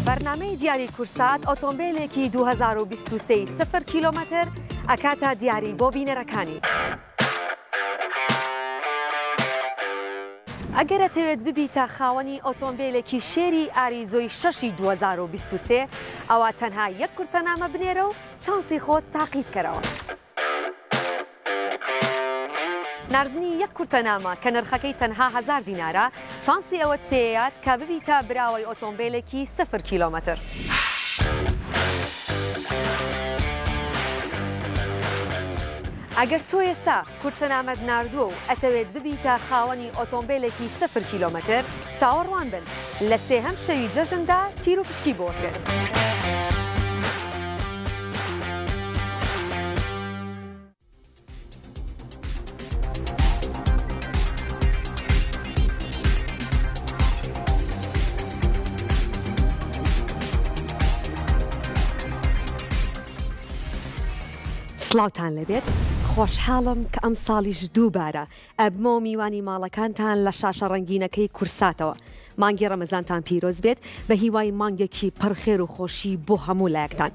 بەرنامەی دیاری کورسات ئۆتۆمبیلێکی 2023 سفر کیلۆمەتر ئەکاتە دیاری بۆ بینەرەکانی. ئەگەر ئەتەوێت ببیتە خاوەنی ئۆتۆمبیلێکی شێری ئاریزۆی شەشی 2023 ئەوا تەنها یەک کورتەنامە بنێرە و چانسی خۆت تاقی بکەرەوە. ناردنی یەک کورتەنامە کە نرخەکەی تەنها هەزار دینارە، چانسی ئەوەت پێیات کە ببیتە براوەی ئۆتۆمبێلێکی سفر کیلۆمەتر. ئەگەر تۆ ئێستا کورتەنامەت ناردووە و ئەتەوێت ببیتە خاوەنی ئۆتۆمبێلێکی سفر کیلۆمەتر، چاوەڕوان بن لە سێهەم شەوی جەژندا تیروپشکی بۆ ئەکرێت. سڵاوتان لێبێت خۆشحاڵم کە ئەمساڵیش دووبارە ئەبمەوە میوانی ماڵەکانتان لە شاشە ڕەنگینەکەی کورساتەوە. مانگی ڕەمەزانتان پیرۆز بێت بە هیوای مانگێکی پڕ خێر و خۆشی بۆ هەموو لایەکتان.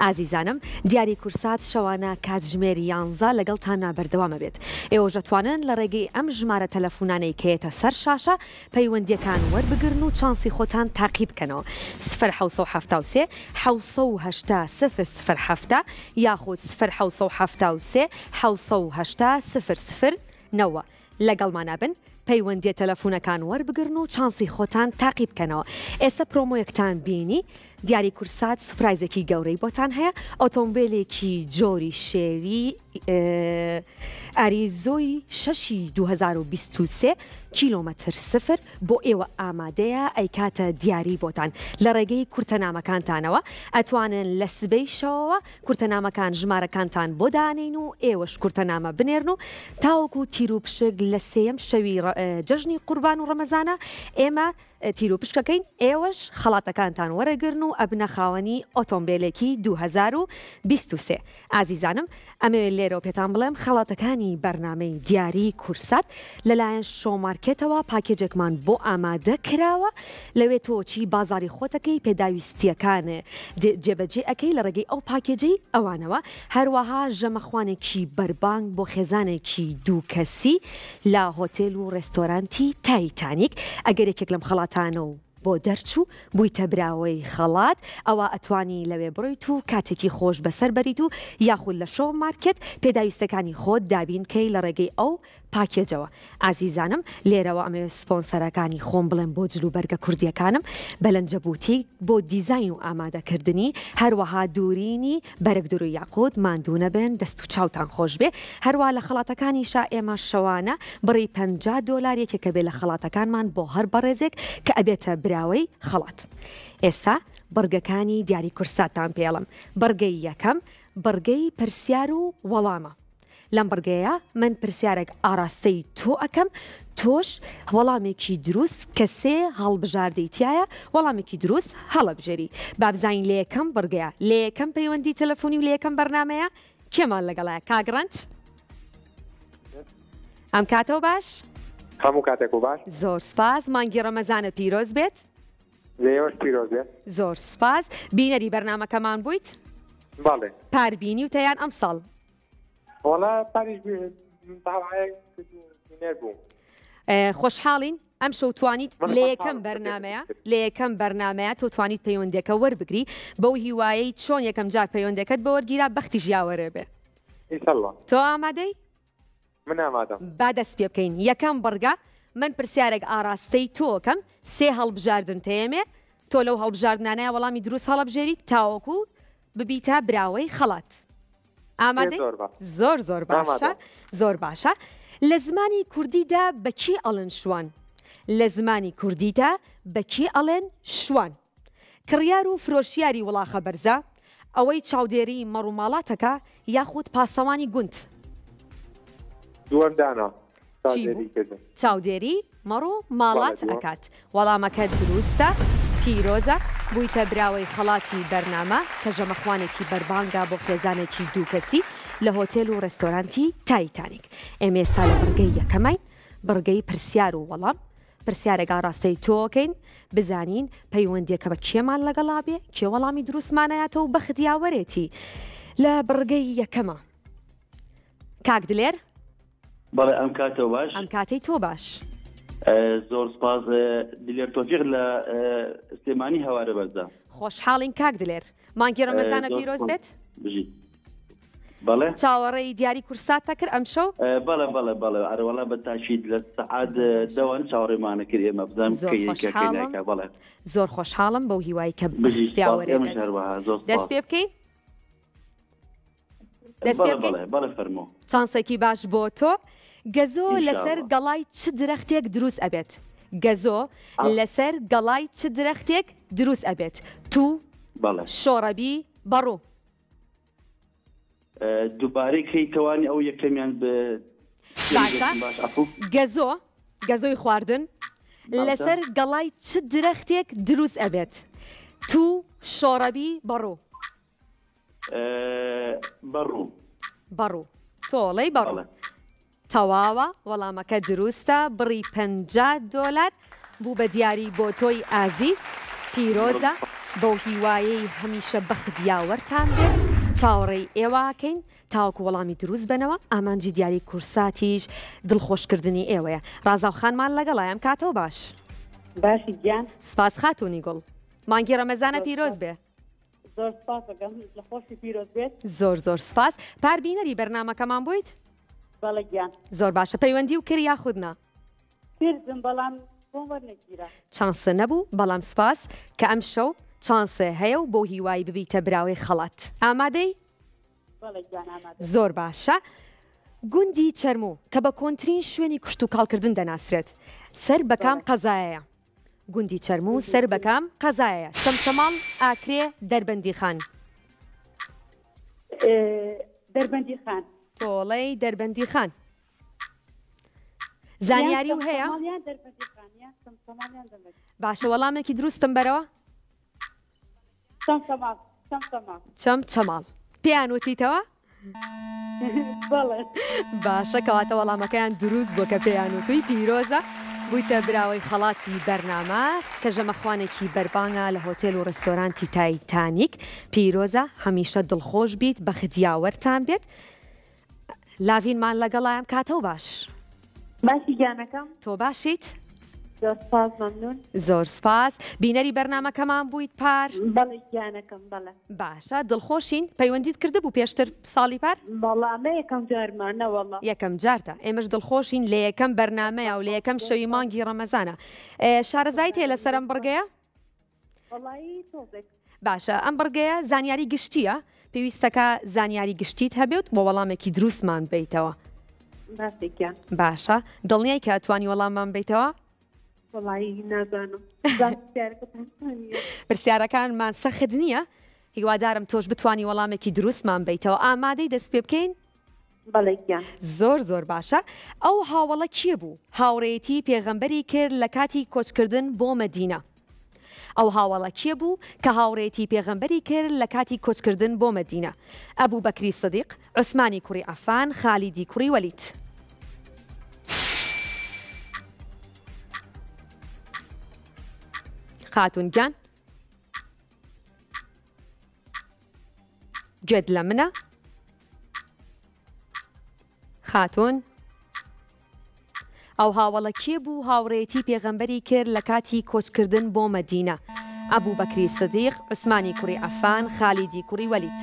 ئازیزانم دیاری کورسات شەوانە کاتژمێر یانزە لەگەڵتانا بەردەوام ئەبێت. ئێوەش ئەتوانن لە ڕێگەی ئەم ژمارە تەلەفونانەی کە یەتە سەر شاشە پەیوەندیەکان وەربگرن و چانسی خۆتان تاقی بکەنەوە سفر 773 780 سفر سفر حەفتا یاخود سفر 773 780 سفر سفر نەوە لەگەڵمانا بن پەیوەندیە تەلەفونەکان وەربگرن و چانسی خۆتان تاقی بکەنەوە ئێستا پرۆمۆیەکتان بینی دیاری کورسات سوپرایزێکی گەورەی بۆتان هەیە ئۆتۆمبیلێکی جۆری شێری ئاریزۆی شەشی 2023 کیلۆمەتر سفر بۆ ئێوە ئامادەیە ئەیکاتە دیاری بۆتان لە ڕێگەی کورتەنامەکانتانەوە ئەتوانن لە سبەی شەوەوە کورتەنامەکان ژمارەکانتان بۆ دانێین و ئێوەش کورتەنامە بنێرن و تاوەکو تیروپشک لە سێیەم شەوی جەژنی قوربان و ڕەمەزانە ئێمە تیروپشکەکەین ئێوەش خەڵاتەکانتان وەرەگرن و ئەبنە خاوەنی ئۆتۆمبێلێکی 2023 ئازیزانم ئەمەوێت لێرەوە پێتان بڵێم خەڵاتەکانی بەرنامەی دیاری کورسات لەلایەن شۆمارکێتەوە پاکێجێکمان بۆ ئامادە کراوە لەوێ تۆ چی بازاری خۆتەکەی پێداویستیەکان جێبەجێ ئەکەی لە ڕێگەی ئەو پاکێجەی ئەوانەوە هەروەها ژەمەخوانێکی بەربانگ بۆ خێزانێکی دوو کەسی لە هۆتێل و ڕێستۆرانتی تایتانیک ئەگەر یەکێک لەم خەڵاتانە و بۆ دەرچوو بوویتە براوەی خەڵات ئەوا ئەتوانی لەوێ بڕۆیت و کاتێکی خۆش بەسەر بەریت و یاخود لە شۆ مارکێت پێداویستەکانی خۆت دابین کەی لە ڕێگەی ئەو پاکێجەوە ئازیزانم لێرەوە ئەمەوێ سپۆنسەرەکانی خۆم بڵێم بۆ جل و بەرگە کوردیەکانم بەلەنجە بوتیک بۆ دیزاین و ئامادەکردنی هەروەها دورینی بەرگ درو یاقوت ماندوو نەبن دەست و چاوتان خۆش بێ هەروا لە خەڵاتەکانیشا ئێمە شەوانە بڕی 50 دۆلار یەکێکە بێ لە خەڵاتەکانمان بۆ هەر بەڕێزێک کە ئەبێتە براوەی خەڵات ئێستا بڕگەکانی دیاری کورساتان پێڵم بڕگەی یەکەم بڕگەی پرسیار و وەڵامە لەم بڕگەیە من پرسیارێک ئاراستەی تۆ ئەکەم تۆش وەڵامێکی دروست کە سێ هەڵبژاردەی تایە وەڵامێکی دروست هەڵەبژێری بابزانین لە یەکەم بڕگەیە لە یەکەم پەیوەندی تەلەفۆنی و لە یەکەم بەرنمەیە کێمان لەگەڵایە کاک ڕەنج ئەم کاتەوە باش هەموو کاتێک و باش زۆر سپاس مانگی ڕەمەزانە پیرۆز بێت لێوەش پیرۆز بێت زۆر سپاس بینەری بەرنمەکەمان بوویت بەڵێ پار بینیوتە یان ئەمساڵ وەڵا پاریش بینەر بووم. خۆشحاڵین ئەم شەو توانیت لە یەکەم بەرنمەیە لە یەکەم بەرنمەیە تۆ توانیت پەیوەندەکە وەربگری بەو هیوایەی چۆن یەکەم جار پەیوەندەکەت بە وەرگیرا بەختی ژیاوەرێ بێ تۆ ئامادەی من ئامادەم. با دەست پێ بکەین یەکەم بڕگە من پرسیارێک ئاراستەی تۆکەم سێ هەڵبژاردن تەیەمێ تۆ لەو هەڵبژاردنانەیە وەڵامی دروست هەڵەبژێری تاوەکو ببیتە براوەی خەڵات ئامادەی؟ زۆر زۆر باشە زۆر باشە لە زمانی کوردیدا بە کێ ئەڵێن شوان؟ لە زمانی کوردیدا بە کێ ئەڵێن شوان؟ کڕیار و فرۆشیاری وڵاخە بەرزە، ئەوەی چاودێری مەڕ و ماڵاتەکە یاخود پاسەوانی گوند؟ دووەم دانا. چی بوو؟ چاودێری مەڕ و ماڵات ئەکات. وەڵامەکەت دروستە پیرۆزە بوویتە براوەی خەڵاتی بەرنامە کە ژەمەخوانێکی بەربانگە بۆ خێزانێکی دوو کەسی. لە هۆتێل و ڕێستۆرانتی تایتانیک. ئێمە ئێستا لە بڕگەی یەکەمین، بڕگەی پرسیار و وەڵام، پرسیارێک ئاڕاستەی تۆ ئەکەین بزانین پەیوەندیەکە بە کێمان لەگەڵا بێ، کێ وەڵامی دروستمان ئەیاتەوە و بەخت یاوەرێتی لە بڕگەی یەکەمە. کاک دلێر. بەڵێ ئەم کاتەو باش. ئەم کاتەی تۆ باش. زۆر سپاس دلێر تۆفیق لە سلێمانی هەوارە بەرزە. خۆشحاڵین کاک دلێر. مانگی ڕەمەزانە پیرۆز بێت. بژیت. بەڵێ. چاوەڕێی دیاری کورساتە کرد ئەمشەو؟ بەڵێ بەڵێ بەڵێ ئەرەوەڵا بە تاکید لە سەعات دەوان چاوەڕێمانە کرد ئێمە بزانم زۆر کەی کە کەی خۆشحاڵم. نایکا بەڵێ. زۆر خۆشحاڵم بەو هیوای کە بژی بەخت سپاس یاوەرێ ئێمەش بێت. هەروەها زۆر دەست سپاس. پێ بکەین؟ دەست پێ بەڵێ بکەین؟ بەڵێ بەڵێ فەرموو. چانسێکی باش بۆ تۆ. گەزۆ لەسەر ئینشاڵڵا. گەڵای چ درەختێک دروست ئەبێت؟ گەزۆ لەسەر گەڵای چ درەختێک دروست ئەبێت؟ توو، بەڵێ. شۆڕەبی، بەڕوو. دووبارەی کەی تەوانی ئەو یەکەمیان ب باشە باش عەفوو. گەزۆ، گەزۆی خواردن باشە. لەسەر گەڵای چ درەختێک دروست ئەبێت؟ توو، شۆڕەبی، بەڕوو. بەڕوو. بەڕوو. تۆ ئەڵێی بەڕوو. بەڵێ. تەواوە وەڵامەکە دروستە بڕی 50 دۆلار بوو بە دیاری بۆ تۆی ئازیز پیرۆزە بەو هیوایەی هەمیشە بەخت یاوەرتان بێت چاوەڕێی ئێوە ئەکەین تاوەکو وەڵامی دروست بەنەوە ئامانجی دیاری کورساتیش دڵخۆشکردنی ئێوەیە ڕازاو خانمان لەگەڵای ئەم کاتەوە باش. باشی گیان. سوپاس خاتوونی گوڵ مانگی ڕەمەزانە پیرۆز بێ. زۆر سپاس ئەکەم لە خۆشی پیرۆز بێت. زۆر زۆر سپاس. پار بینەری بەرنامەکەمان بوویت؟ بەڵێ گیان. زۆر باشە پەیوەندی و کرد یاخود نا؟ کردم بەڵام بۆم وەرنەگیرا. چانسە نەبوو بەڵام سپاس کە ئەمشەو چانسێ هەیە و بۆ هیوای ببیتە براوەی خەڵات. ئامادەی؟ بەڵێ گیان ئامادەم. زۆر باشە. گوندی چەرموو کە بە کۆنترین شوێنی کشتوکاڵکردن دەناسرێت سەر بە کام بەڵێ. قەزایەیە؟ گوندی چەرموو سەر بە کام قەزایەیە؟ چەمچەماڵ، ئاکرێ، دەربەندیخان. دەربەندیخان. تۆڵەی دەربەندیخان. زانیاری و هەیە؟ باشە وەڵامێکی دروستم بەرەوە؟ چەمچەماڵ چەمچەماڵ. چەمچەماڵ. پێیان وتیتەوە؟ بەڵێ. باشە کەواتە وەڵامەکەیان دروست بووە کە پێیان وتووی پیرۆزە بوویتە براوەی خەڵاتی بەرنامە کە ژەمەخوانێکی بەربانگە لە هۆتێل و ڕێستۆرانتی تایتانیک پیرۆزە هەمیشە دڵخۆش بیت بەخت یاوەرتان بێت لاڤینمان لەگەڵە ئەم کاتەو باش. باشی گیانەکەم. تۆ باشیت؟ زۆر سپاس مەمنون. زۆر سپاس. بینەری بەرنامەکەمان بوویت پار؟ بەڵێ گیانەکەم بەڵێ. باشە دڵخۆشین. پەیوەندیت کردبوو پێشتر ساڵی پار؟ بەڵا ئەمە یەکەم جارمە نەوەڵا. یەکەم جارتە. ئێمەش دڵخۆشین لە یەکەم بەرنامەیا و لە یەکەم شەوی مانگی ڕەمەزانا. شارەزاییت هەیە لەسەر ئەم بڕگەیە؟ وەڵایی تۆزێک. باشە ئەم بڕگەیە زانیاری گشتیە پێویستەکە زانیاری گشتیت هەبێت بۆ وەڵامێکی دروستمان بیتەوە. باشە گیان. باشە دڵنیای کە ئەتوانی وەڵاممان بیتەوە؟ وەڵایی نازانم. پرسیارەکانمان سەخت نییە هیوادارم تۆش بتانی وەڵامێکی دروستمان بیتەوە ئامادەی دەست پێ بکەین؟ بەڵێ گیان. زۆر زۆر باشە ئەو هاوەڵە کێ بوو هاوڕێیەتی پێغەمبەری کرد لە کاتی کۆچکردن بۆ مەدینە؟ ئەو هاوەڵە کێ بوو کە هاوڕێیەتی پێغەمبەری کرد لە کاتی کۆچکردن بۆ مەدینە؟ ئەبوو بەکری سدیق، عوسمانی کوڕی عەفان، خالیدی کوڕی وەلید. خاتوون گیان گوێت لە منە خاتوون؟ ئەو هاوەڵە کێ بوو هاوڕێیەتی پێغەمبەری کرد لە کاتی کۆچکردن بۆ مەدینە؟ ئەبوبەکری سدیق، عوسمانی کوڕی عەفان، خالیدی کوڕی وەلید.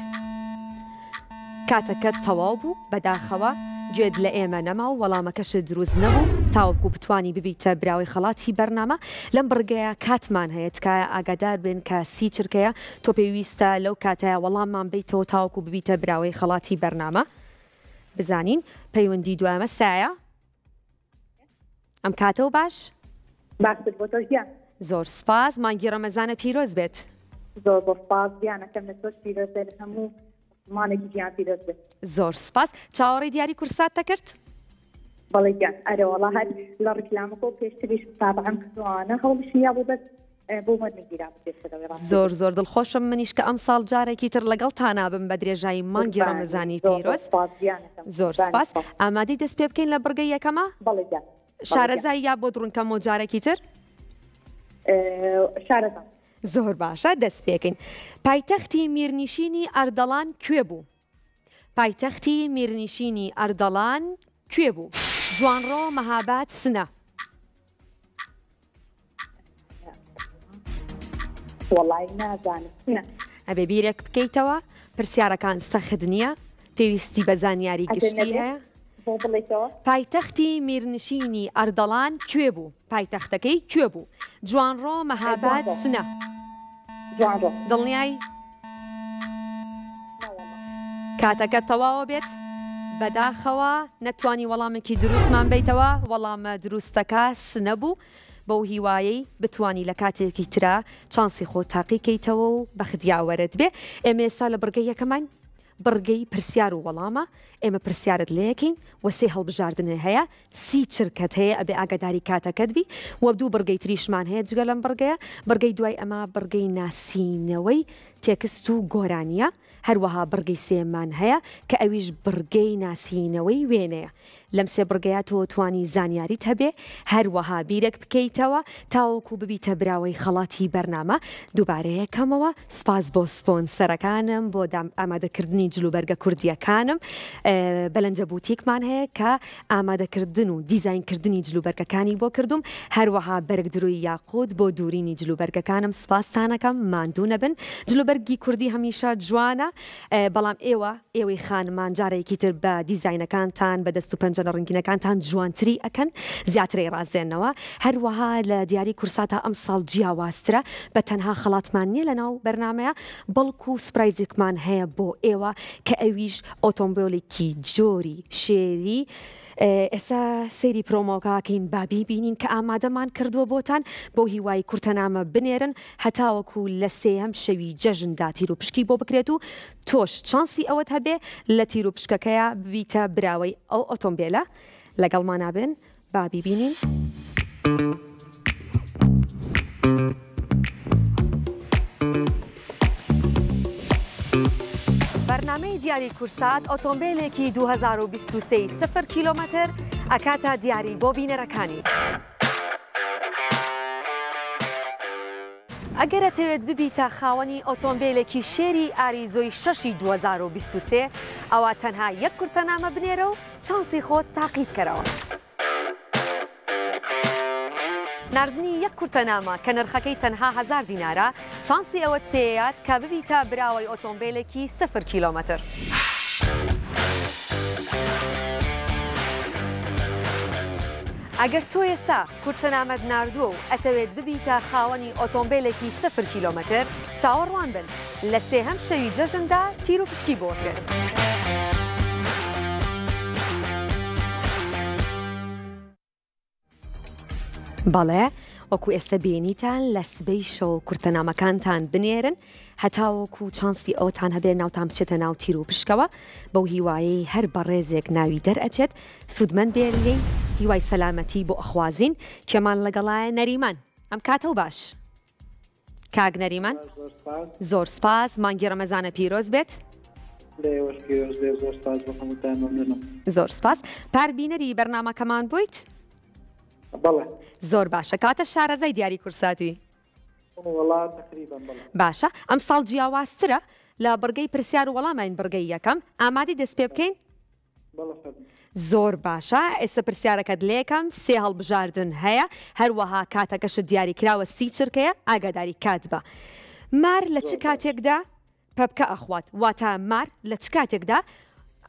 کاتەکەت تەواو بوو بەداخەوە گوێت لە ئێمە نەما و وەڵامەکەشت دروست نەبوو تاوەکو بتوانی ببیتە براوەی خەڵاتی بەرنامە لەم بڕگەیە کاتمان هەیە تکایە ئاگادار بن کە سی چرکەیە تۆ پێویستە لەو کاتەیا وەڵاممان بەیتەوە تاوەکو ببیتە براوەی خەڵاتی بەرنامە بزانین پەیوەندی دوایەمە سایە ئەم کاتەو باش. باشتر بۆ تۆش گیان. زۆر سپاس مانگی ڕەمەزانە پیرۆز بێت. زۆر زۆر سپاس گیانەکەم لە تۆش پیرۆز بێت لە هەموو موسڵمانێکی جیهان پیرۆز بێت. زۆر سپاس چاوەڕێی دیاری کورسات دەکرد؟ بەڵێ گیان ئەرێ وەڵا هەر لە ڕیکلامەکەوە پێشتریش متابعەم کردووە هەوڵیشم یابوو بەس. بۆم وەرنەگیرابوو پێشتر ئەوەی ڕاست زۆر زۆر دڵخۆشم منیش کە ئەمساڵ جارێکی تر لەگەڵتانا بم بە درێژایی مانگی قوربانی ڕەمەزانی زۆر زۆر پیرۆز. سپاس گیانەکەم زۆر قوربانی سپاس. سپاس. ئامادەی دەست پێ بکەین لە بڕگەی یەکەما؟ بەڵێ گیان بەڵێ گیان. شارەزای یا بۆت ڕوونکەمەوە جارێکی تر؟ شارەزام. زۆر باشە دەست پێکەین. پایتەختی میرنشینی ئەردەڵان کوێ بوو؟ پایتەختی میرنشینی ئەردەڵان کوێ بوو؟ جوانڕۆ، مەهاباد، سنە. وەڵای نازانم سنە. ئەبێ بیرێک بکەیتەوە، پرسیارەکان سەخت نییە، پێویستی بە زانیاری ئەگەر گشتی نەبێت هەیە. بۆ بڵێیتەوە. پایتەختی میرنشینی ئەردەڵان کوێ بوو؟ پایتەختەکەی کوێ بوو؟ جوانڕۆ، مەهاباد، جوانڕۆ. سنە. جوانڕۆ. دڵنیای؟ نەوەڵا. کاتەکە تەواوە بێت بەداخەوە نەتوانی وەڵامێکی دروستمان بەیتەوە وەڵامە دروستەکە سنە بوو بەو هیوایەی بتوانی لە کاتێکی ترا چانسی خۆت تاقی کەیتەوە و بەخت یاوەرت بێ ئێمە ئێستا لە بڕگەی یەکەماین بڕگەی پرسیار و وەڵامە ئێمە پرسیارت لێکەین و سێ هەڵبژاردنێ هەیە سی چرکەت هەیە ئەبێ ئاگاداری کاتەکەت بی وە دوو بڕگەی تریشمان هەیە جگە لەم بڕگەیە بڕگەی دوای ئەمە بڕگەی ناسینەوەی تێکست و گۆرانیە هەروەها بڕگەی سێیەممان هەیە کە ئەویش بڕگەی ناسینەوەی وێنەیە لەم سێ بڕگەیە تۆ توانی زانیاریت هەبێ هەروەها بیرێک بکەیتەوە تاوەکو ببیتە براوەی خەڵاتی بەرنامە دووبارەیەکەمەوە سوپاس بۆ سپۆنسەرەکانم بۆ ئامادەکردنی جلوبەرگە کوردییەکانم. بەلەنجە بوتیکمان هەیە کە ئامادەکردن و دیزاینکردنی جلوبەرگەکانی بۆ کردووم، هەروەها بەرگدروی یاقوت بۆ دوورینی جلوبەرگەکانم سوپاستانەکەم ماندوو نەبن. جلوبەرگی کوردی هەمیشە جوانە، بەڵام ئێوە ئێوەی خانمان جارێکی تر بە دیزاینەکانتان بە دەست و پەنجەنە ڕەنگینەکانتان جوانتری ئەکەن زیاتر ئەیڕازێنەوە هەروەها لە دیاری کورساتا ئەمساڵ جیاوازترە بە تەنها خەڵاتمان نییە لەناو بەرنامەیە بەڵکو سوپرایزێکمان هەیە بۆ ئێوە کە ئەویش ئۆتۆمبێلێکی جۆری شێری ئێستا سەیری پرۆمۆکە کەین با بیبینین کە ئامادەمان کردووە بۆتان بەو هیوای کورتەنامە بنێرن هەتاوەکو لە سێیەم شەوی جەژندا تیروپشکی بۆ بکرێت و تۆش چانسی ئەوەت هەبێ لە تیروپشکەکەیا ببیتە براوەی ئەو ئۆتۆمبێلە لەگەڵمانا بن با بیبینین. بەرنامەی دیاری کورسات ئۆتۆمبیلێکی 2023 سفر کیلۆمەتر ئەکاتە دیاری بۆ بینەرەکانی. ئەگەر ئەتەوێت ببیتە خاوەنی ئۆتۆمبیلێکی شێری ئاریزۆی شەشی 2023 ئەوا تەنها یەک کورتەنامە بنێرە و چانسی خۆت تاقی بکەرەوە. ناردنی یەک کورتەنامە کە نرخەکەی تەنها هەزار دینارە، چانسی ئەوەت پێیات کە ببیتە براوەی ئۆتۆمبێلێکی سفر کیلۆمەتر. ئەگەر تۆ ئێستا کورتەنامەت ناردووە و ئەتەوێت ببیتە خاوەنی ئۆتۆمبێلێکی سفر کیلۆمەتر، چاوەڕوان بن لە سێهەم شەوی جەژندا تیروپشکی بۆ ئەکرێت. بەڵێ وەکو ئێستا بینیتان لە سبەی شەو کورتەنامەکانتان بنێرن هەتاوەکو چانسی ئەوتان هەبێ ناوتان بچێتە ناو تیر و پشکەوە بەو هیوایەی هەر بەڕێزێک ناوی دەرئەچێت سوودمەند بێ لێی هیوای سەلامەتی بۆ ئەخوازین کێمان لەگەڵایە نەریمان ئەم کاتەو باش کاک نەریمان زۆر سپاس مانگی ڕەمەزانە پیرۆز بێت زۆر سپاس پار بینەری بەرنمەکەمان بوویت زۆر باشە کاتە شارەزای دیاری کورساتی باشە ئەم ساڵ جیاوازترە لە بڕگەی پرسیار و وەڵامین بڕگەی یەکەم ئامادەی دەست پێ بکەین زۆر باشە ئێستا پرسیارەکەت لێکەم سێ هەڵبژاردن هەیە هەروەها کاتەکەشت دیاریکراوە سی چرکەیە ئاگاداری کات بە مار لە چ کاتێکدا پەپکە ئەخوات واتە مار لە چ کاتێکدا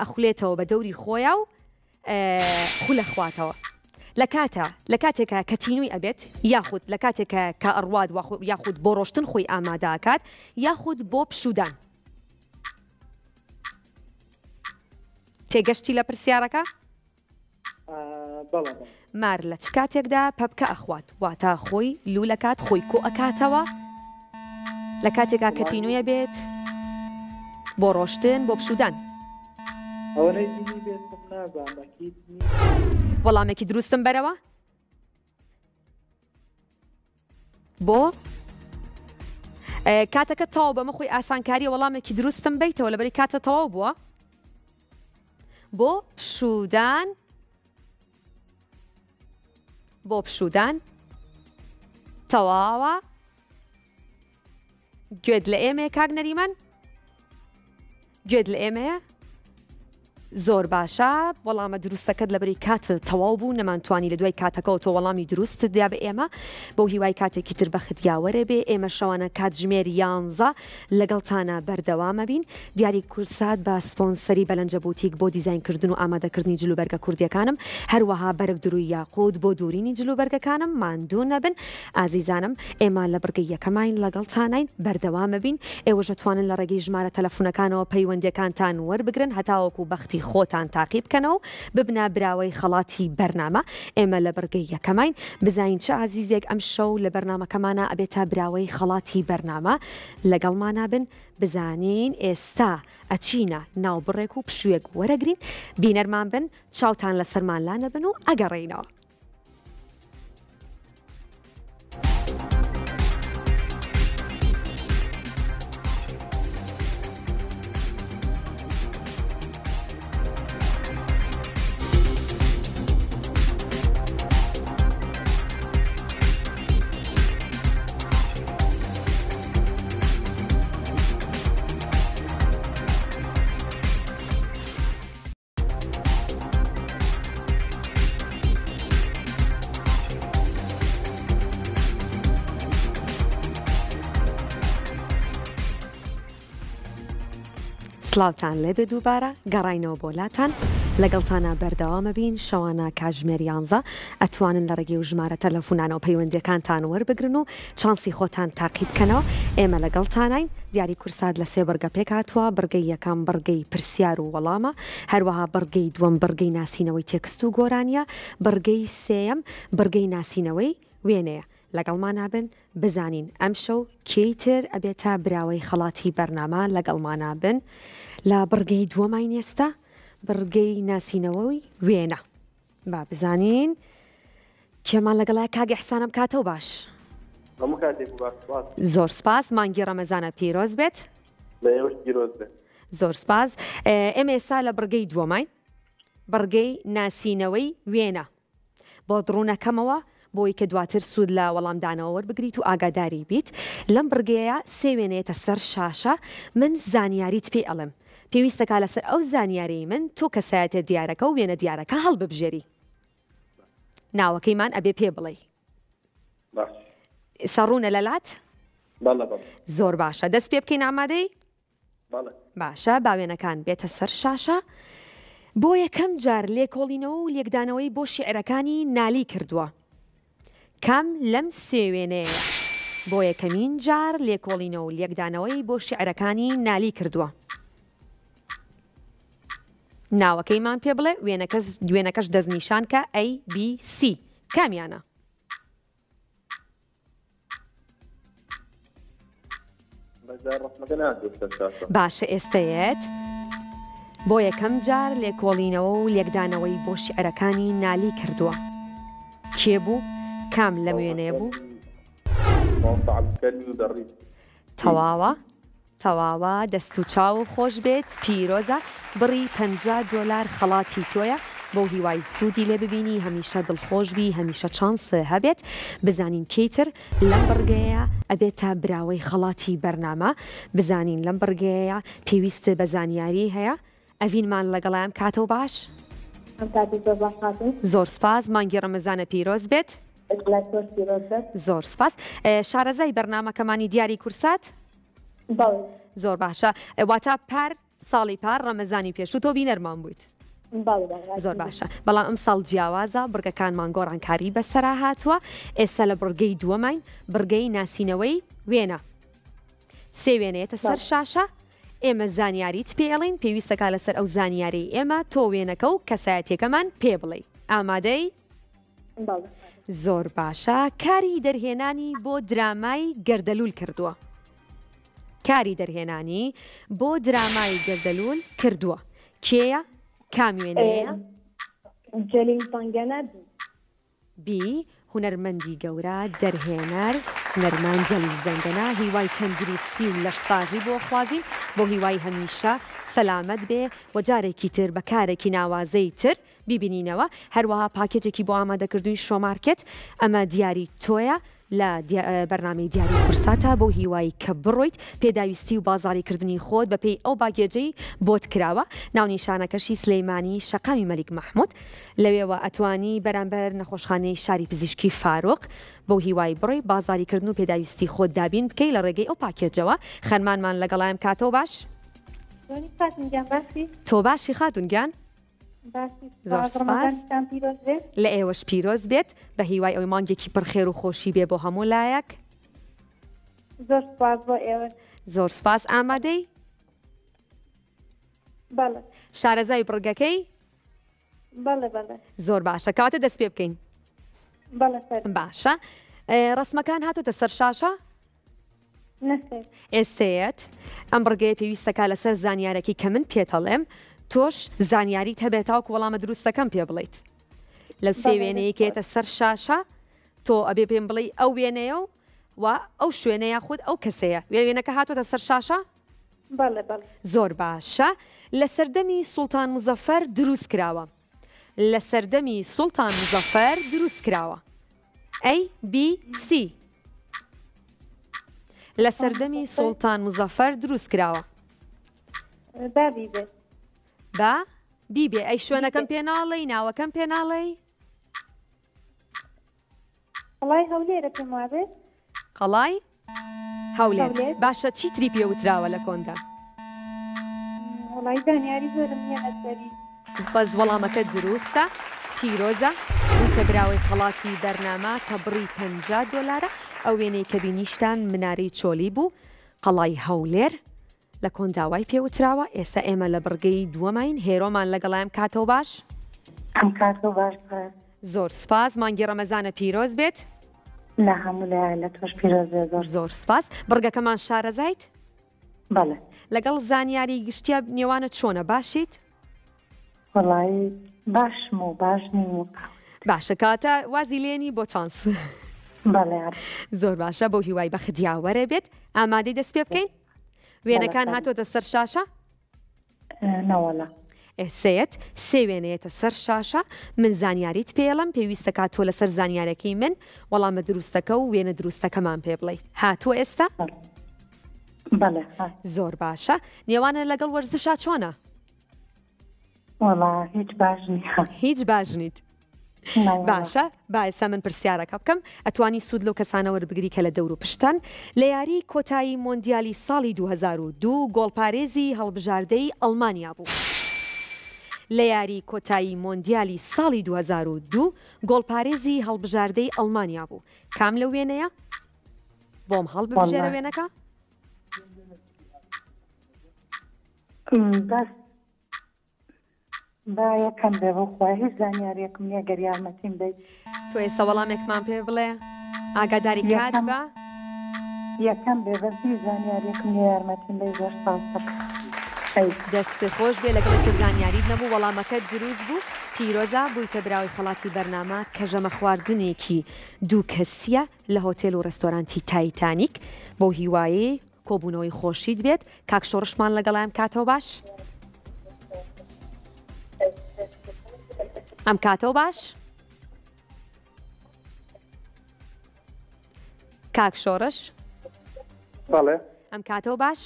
ئەخولێتەوە بە دەوری خۆیا و خولە خواتەوە لە کاتە لە کاتێکە کە تینووی ئەبێت یاخود لە کاتێکە کە ئەڕوات یاخود بۆ ڕۆشتن خۆی ئامادەکات یاخود بۆ پشودان تێگەشتی لە پرسیارەکە؟ مار لە چ کاتێکدا پەپکە ئەخوات واتە خۆی لولەکات خۆی کۆ ئەکاتەوە لە کاتێکا کە تینویە بێت بۆ ڕۆشتن بۆ پشودان وەڵامێکی دروستم بەرەوە بۆ؟ کاتەکە تەواو بەمە خۆی ئاسانکاریە وەڵامێکی دروستم بیتەوە لەبەری کاتە تەواو بووە بۆ پشودان بۆ پشودان تەواوە گوێت لە ئێمەیە کاک نەریمان؟ گوێت لە ئێمەیە؟ زۆر باشە وەڵامە دروستەکەت لەبەری کات تەواو بوو نەمانتوانی لە دوای کاتەکەەوە تۆ وەڵامی دروستت دا بە ئێمە بەو هیوای کاتێکی تر بەخت یاوەرە بێ ئێمە شەوانە کاتژمێر یانزە لەگەڵتانە بەردەوامە بین دیاری کورسات بە سپۆنسەری بەلەنجە بوتیک بۆ دیزاینکردن و ئامادەکردنی جلوبەرگە کوردیەکانم هەروەها بەرگ دروی یاقوت بۆ دورینی جلوبەرگەکانم ماندوو نەبن ئازیزانم ئێمە لە بڕگەی یەکەماین لەگەڵتاناین بەردەوامەبین ئێوەش ئەتوانن لە ڕێگەی ژمارە تەلەفونەکانەوە پەیوەندیەکانتان وەربگرن هەتاوەکو بەختی خۆتان تاقی بکەنەوە و ببنە براوەی خەڵاتی بەرنامە ئێمە لە بڕگەی یەکەماین بزانین چ ئازیزێک ئەمشەو لە بەرنامەکەمانا ئەبێتە براوەی خەڵاتی بەرنامە لەگەڵمانا بن بزانین ئێستا ئەچینە ناو بڕێک و پشوویەک وەرەگرین بینەرمان بن چاوتان لەسەرمان لانەبن و ئەگەڕێینەوە. سڵاوتان لێبێ دووبارە گەڕاینەوە بۆ لاتان لەگەڵتانە بەردەوامە بین شەوانە کاتژمێر یانزە ئەتوانن لە ڕێگەی و ژمارە تەلەفونانەوە پەیوەندیەکانتان وەربگرن و چانسی خۆتان تاقی بکەنەوە ئێمە لەگەڵتانین دیاری کورسات لە سێ بڕگە پێکهاتووە، بڕگەی یەکەم بڕگەی پرسیار و وەڵامە، هەروەها بڕگەی دووەم بڕگەی ناسینەوەی تێکست و گۆرانییە، بڕگەی سێیەم بڕگەی ناسینەوەی وێنەیە. لەگەڵمانا بن بزانین ئەمشەو کێی تر ئەبێتە براوەی خەڵاتی بەرنامە لەگەڵمانا بن لە بڕگەی دووەماین ئێستا بڕگەی ناسینەوەی وێنە. با بزانین کێمان لەگەڵە کاک ئیحسان ئەم کاتەو باش. هەموو کاتێک و باش سپاس. زۆر سپاس مانگی ڕەمەزانە پیرۆز بێت. لە ئێوەش پیرۆز بێت. زۆر سپاس ئێمە ئێستا لە بڕگەی دووەماین بڕگەی ناسینەوەی وێنە بۆت ڕوونەکەمەوە بۆی کە دواتر سوود لە وەڵامدانەوە وەربگریت و ئاگاداری بیت لەم بڕگەیە سێ وێنەیەتە سەر شاشە من زانیاریت پێ ئەڵێم پێویستەکا لەسەر ئەو زانیارەی من تۆ کەسایەتیە دیارەکە و وێنە دیارەکە هەڵببژێری ناوەکەیمان ئەبێ پێ بڵێی باش ئێستا ڕوونە لەلات بەڵێ بەڵێ زۆر باشە دەست پێ بکەین ئامادەی بەڵێ باشە با وێنەکان بێتە سەر شاشە بۆ یەکەم جار لێکۆڵینەوە و لێکدانەوەی بۆ شیعرەکانی نالی کردووە کام لەم سێ وێنەیەیە بۆ یەکەمین جار لێکۆڵینەوە و لێکدانەوەی بۆ شیعرەکانی نالی کردووە؟ ناوەکەیمان پێ بڵێ، وێنەکەش دەستنیشان کە A، B، C کامیانە؟ باشە ئێستە یەت بۆ یەکەم جار لێکۆڵینەوە و لێکدانەوەی بۆ شیعرەکانی نالی کردووە کێ بوو؟ کام لەم وێنەیە بوو؟ تەواوە تەواوە دەست و چاو خۆش بێت پیرۆزە بڕی 50 دۆلار خەڵاتی تۆیە بەو هیوای سوودی لێ ببینی هەمیشە دڵخۆش بی هەمیشە چانس هەبێت بزانین کێی تر لەم بڕگەیە ئەبێتە براوەی خەڵاتی بەرنامە بزانین لەم بڕگەیە پێویست بە زانیاری هەیە ئەڤینمان لەگەڵە ئەم کاتەو باش. ئەم کاتەی زۆر باش خاتوون. زۆر سوپاس مانگی ڕەمەزانە پیرۆز بێت. لای تۆش پیرۆز بێت. زۆر سوپاس شارەزای بەرنامەکەمانی دیاری کورسات؟ بەڵێ. زۆر باشە واتا پار ساڵی پار ڕەمەزانی پێشوو تۆ بینەرمان بوویت. زۆر باشە بەڵام ئەمساڵ جیاوازە بڕگەکانمان گۆڕانکاری بەسەرا هاتووە ئێستا لە بڕگەی دووەماین بڕگەی ناسینەوەی وێنە سێ وێنەیەتە سەر شاشە ئێمە زانیاریت پێ ئەڵین پێویستەکە لەسەر ئەو زانیاری ئێمە تۆ وێنەکە و کەسایەتەکەمان پێ بڵێ ئامادەی زۆر باشە کاری دەرهێنانی بۆ درامای گەردەلوول کردووە کاری دەرهێنانی بۆ درامای گەردەلوول کردووە کێیە کام وێنەیە؟ جەلیل زەنگەنە بی. هونەرمەندی گەورە، دەرهێنەر، هونەرمەند جەلیل زەنگەنە، هیوای تەندروستی و لەشساغی بۆ خوازین، بەو هیوای هەمیشە سەلامەت بێ و جارێکی تر بە کارێکی ناوازەی تر بیبینینەوە، هەروەها پاکێجێکی بۆ ئامادەکردووین شۆمارکێت، ئەمە دیاری تۆیە لە بەرنامەی دیاری کورساتە، بەو هیوای کە بڕۆیت پێداویستی و بازاڕی کردنی خۆت بەپێی ئەو باگێجەی بۆت کراوە، ناونیشانەکەشی سلیمانی شەقامی مەلیک مەحمود، لەوێوە ئەتوانی بەرامبەر نەخۆشخانەی شاری پزیشکی فاروق بەو هیوای بڕۆی بازاری کردن و پێداویستی خۆت دابین بکەی لە ڕێگەی ئەو پاکێجەوە خەرمانمان لەگەڵایم کاتەوە باش؟ چۆنی خاتون گیان باشی؟ تۆ باشی خاتون گیان؟ باشی زۆر سپاس سپاس. ڕەمەزانتان پیرۆز بێت. لە ئێوەش پیرۆز بێت بە هیوای ئەوەی مانگێکی پڕ خێر و خۆشی بێ بۆ هەموو لایەک. زۆر سپاس بۆ ئێوەش. زۆر سپاس ئامادەی؟ بەڵێ. شارەزای بڕگەکەی؟ بەڵێ بەڵێ. زۆر باشە کەواتە دەست پێ بکەین. بەڵێ فەرموو. باشە ڕەسمەکان هاتۆتە سەر شاشە؟ نەخێر. ئێستەیەت ئەم بڕگەیە پێویستەکە لەسەر زانیارەکەی کە من پێتەڵێم تۆش زانیاریت هەبێت تاوەکو وەڵامە دروستەکەم پێ بڵیت لەو سێ وێنەیە کێتە سەر شاشە تۆ ئەبێ پێم بڵێ ئەو وێنەیە و و ئەو شوێنە یاخود ئەو کەسەیە وێنەکە هاتۆتە سەر شاشە؟ بەڵێ بەڵێ. زۆر باشە لە سەردەمی سوڵتان موزەفەر دروست کراوە لە سەردەمی سوڵتان موزەفەر دروست کراوە ئەی بی سی لە سەردەمی سوڵتان موزەفەر دروست کراوە با بی بێ. با بی بێ ئەی شوێنەکەم پێ ناڵێی ناوەکەم پێ ناڵێی؟ قەڵای هەولێرە پێم وابێت. قەڵای هەولێر باشە چی تری پێ وتراوە لە کۆندا؟ وەڵی زانیاری زۆرم نییە لەسەری. بەس وەڵامەکە دروستە پیرۆزە بوویتە براوەی خەڵاتی بەرنامە کە بڕی 50 دۆلارە ئەو وێنەی کە بینیشتان منارەی چۆلی بوو قەڵای هەولێر لە کۆندا وای پێ وتراوە، ئێستا ئێمە لە بڕگەی دووەماین، هێرۆمان لەگەڵە ئەم کاتەو باش. ئەم کاتەو باش بەڕێز. زۆر سوپاس، مانگی ڕەمەزانە پیرۆز بێت. لە هەموو لایە لە تۆش پیرۆز بێت زۆر. زۆر سوپاس، بڕگەکەمان شارەزایت؟ بەڵێ. لەگەڵ زانیاری گشتیا نێوانت چۆنە باشیت؟ وەڵایی باشم و باش نیم و. باشە کەواتە وازی لێنی بۆ چانس. بەڵێ. زۆر باشە بەو هیوای بەخت یاوەرە بێت ئامادەی دەست پێ بکەین؟ وێنەکان هاتۆتە سەر شاشە؟ نەوەڵا. ئێسەیەت سێ وێنەیەتە سەر شاشە من زانیاریت پێڵم پێویستەکە تۆ لەسەر زانیارەکەی من وەڵامە دروستەکە و وێنە دروستەکەمان پێ بڵیت هاتووە ئێستا؟ بەڵێ. زۆر باشە نێوانە لەگەڵ وەرزشا چۆنە؟ وەڵا هیچ باش نییە. هیچ باش نیت. باشە با ئێستا من پرسیارەکە بکەم ئەتوانی سوود لەو کەسانە وەربگری کە لە دەور و پشتان لە یاری کۆتایی مۆندیالی ساڵی 2002 گۆڵپارێزی هەڵبژاردەی ئەڵمانیا بوو لە یاری کۆتایی مۆندیالی ساڵی 2002 گۆڵپارێزی هەڵبژاردەی ئەڵمانیا بوو کام لەو وێنەیە بۆم هەڵبژێرە وێنەکە بەس با یەکەم بێ بۆ خوا هیچ زانیاریەکم نییە گەر یارمەتیم بەیت. تۆ ئێستا وەڵامێکمان پێ بڵێ ئاگاداری کات بە. یەکەم بێ بەس هیچ زانیاریەکم نییە یارمەتیم بەی زۆر سپاس دەکەم. دەست خۆش بێ لەگەڵی کە زانیاریت نەبوو وەڵامەکەت دروست بوو پیرۆزە بوویتە براوەی خەڵاتی بەرنامە کە ژەمە خواردنێکی دوو کەسیە لە هۆتێل و ڕێستۆرانتی تایتانیک بەو هیوایەی کۆبوونەوەی خۆشیت بێت کاک شۆڕشمان لەگەڵ ئەم کاتەوە باش ئەم کاتەوە باش کاک شۆڕش بەڵێ ئەم کاتەوە باش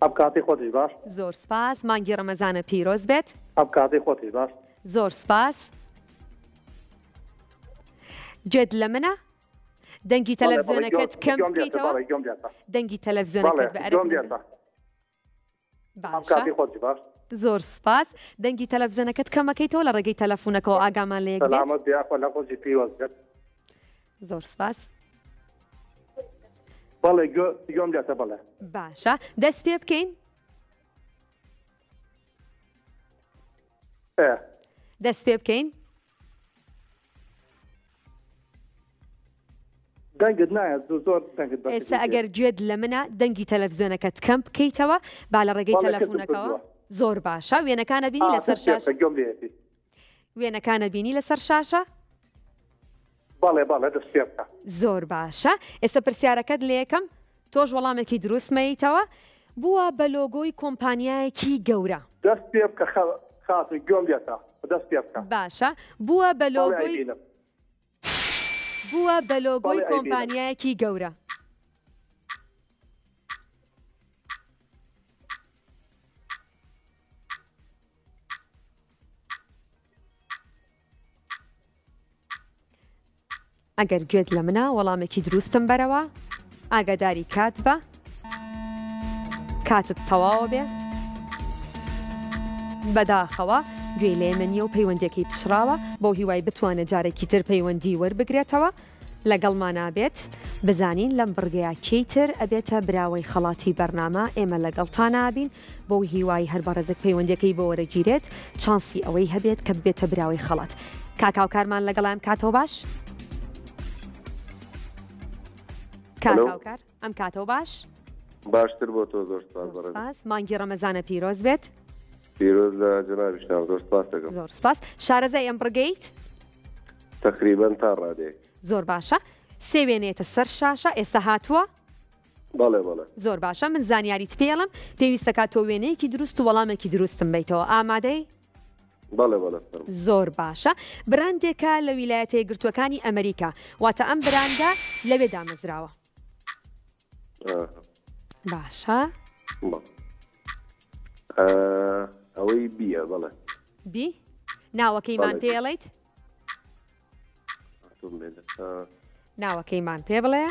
ئەم کاتی خۆتیش باش زۆر سپاس مانگی ڕەمەزانە پیرۆز بێت ئەم کاتی خۆتیش باش زۆر سپاس گوێت لە منە دەنگی تەلەڤزیۆنەکەت کەم بکەیتەوە دەنگی تەلەڤزیۆنەکەت بە ئەرێ باشە زۆر سپاس دەنگی تەلەڤزیۆنەکەت کەمەکەیتەوە لە ڕێگەی تەلەفونەکەەوە ئاگامان لە یەک بێت زۆر سپاس بەڵێ گوێم لێتە بەڵێ باشە دەست پێ بکەین دەست پێ بکەین دەنگت نایەت زۆر دەنگت بەس ئێستا ئەگەر گوێت لە منە دەنگی تەلەفزیۆنەکەت کەم بکەیتەوە با لە ڕێگەی تەلەفونەکەوە زۆر باشە وێنەکانە بینی لەسەر شاشە وێنەکانە بینی لەسەر شاشە؟ بەڵێ بەڵێ دەست پێ بکە. زۆر باشە ئێستا پرسیارەکەت لێکەم تۆش وەڵامێکی دروست مەیتەوە بووە بە لۆگۆی کۆمپانیایەکی گەورە. دەست پێ بکە خاتوو گوێم لێتە دەست پێ بکە. باشە بووە بە لۆگۆی بووە بە لۆگۆی کۆمپانیایەکی گەورە. ئەگەر گوێت لە منە وەڵامێکی دروستم بەرەوە ئاگاداری کات بە کاتت تەواوە بێ بەداخەوە گوێی لە ئێمە نییە و پەیوەندیەکەی پچڕاوە بۆ هیوای بتوانێت جارێکی تر پەیوەندی وەربگرێتەوە لەگەڵمانا بێت بزانین لەم بڕگەیە کێی تر ئەبێتە براوەی خەڵاتی بەرنامە ئێمە لەگەڵتانا ئەبین بەو هیوای هەر بەڕێزێک پەیوەندیەکەی بۆ وەرەگیرێت چانسی ئەوەی هەبێت کە ببێتە براوەی خەڵات کاک هاوکارمان لەگەڵ ئەم کاتەوە باش کاک هاوکار ئەم کاتەوە باش باشتر بۆ تۆ زۆر سپاس بەڕێز سپاس مانگی ڕەمەزانە پیرۆز بێت پیرۆز لە جەنابیشتان زۆر سپاس دەکەم زۆر سپاس شارەزای ئەم بڕگەیت تەقریبەن تا ڕادەیەک. زۆر باشە سێ وێنەیەتە سەر شاشە ئێستا هاتووە؟ بەڵێ بەڵێ. زۆر باشە من زانیاریت پێڵم پێویستەکات تۆ وێنەیەکی دروست و وەڵامێکی دروستم بەیتەوە ئامادەی؟ بەڵێ بەڵێ فەرموو. زۆر باشە براندێکە لە ویلایەتە یەکگرتووەکانی ئەمریکا واتە ئەم براندە لەوێ دامەزراوە. باشە. ئەوەی بیە بەڵێ. بی ناوەکەیمان پێڵیت؟ ناوەکەیمان پێ بڵێ.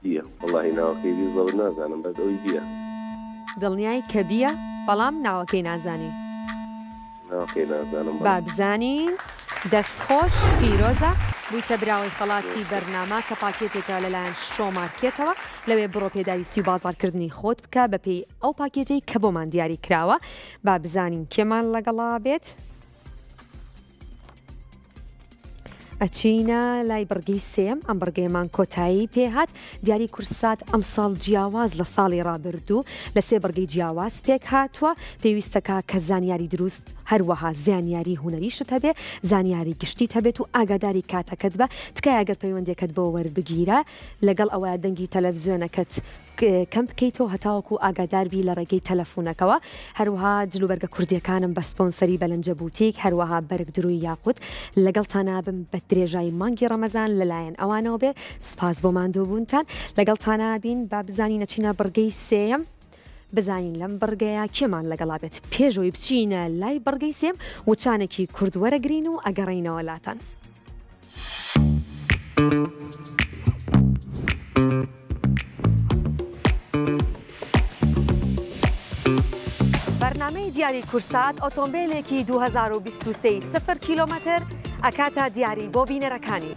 بیە وەڵاهی ناوەکەی بی زەوت نازانم بەس ئەوی بیە. دڵنیای کە بیە بەڵام ناوەکەی نازانی. ناوەکەی نازانم بەڵێ. با بزانین دەست خۆش پیرۆزە بویتە براوەی خەڵاتی بەرنامە کە پاکێجێکە لەلایەن شۆ مارکێتەوە لەوێ بڕۆ پێداویستی و بازاڕکردنی خۆت بکە بەپێی ئەو پاکێجەی کە بۆمان دیاری کراوە با بزانین کێمان لەگەڵا بێت. ئەچینە لای بڕگەی سێیەم، ئەم بڕگەیەمان کۆتایی پێهات، دیاری کوردسات ئەمساڵ جیاواز لە ساڵی ڕابردوو لە سێ بڕگەی جیاواز پێکهاتووە، پێویستەکا کە زانیاری دروست هەروەها زیانیاری هونەریشت هەبێ، زانیاری گشتیت هەبێت و ئاگاداری کاتەکەت بە، تکایە گەر پەیوەندیەکەت بۆ وەربگیرە لەگەڵ ئەوە دەنگی تەلەفزیۆنەکەت کەم بکەیتەوە هەتاوەکو ئاگادار بی لە ڕێگەی تەلەفونەکەوە هەروەها جلوبەرگە کوردیەکانم بە سپۆنسەری بەلەنجە بوتیک هەروەها بەرگ دروی یاقوت لەگەڵتانا بم بە درێژایی مانگی ڕەمەزان لەلایەن ئەوانەوە بێ سوپاس بۆ ماندووبوونتان لەگەڵتانا بین با بزانین ئەچینە بڕگەی سێیەم بزانین لەم بڕگەیە کێمان لەگەڵا بێت پێشەوەی بچینە لای بڕگەی سێم وچانێکی کورد وەرەگرین و ئەگەڕێینەوە لاتان. بەرنامەی دیاری کورسات ئۆتۆمبیلێکی 2023 سفر کیلۆمەتر ئەکاتە دیاری بۆ بینەرەکانی.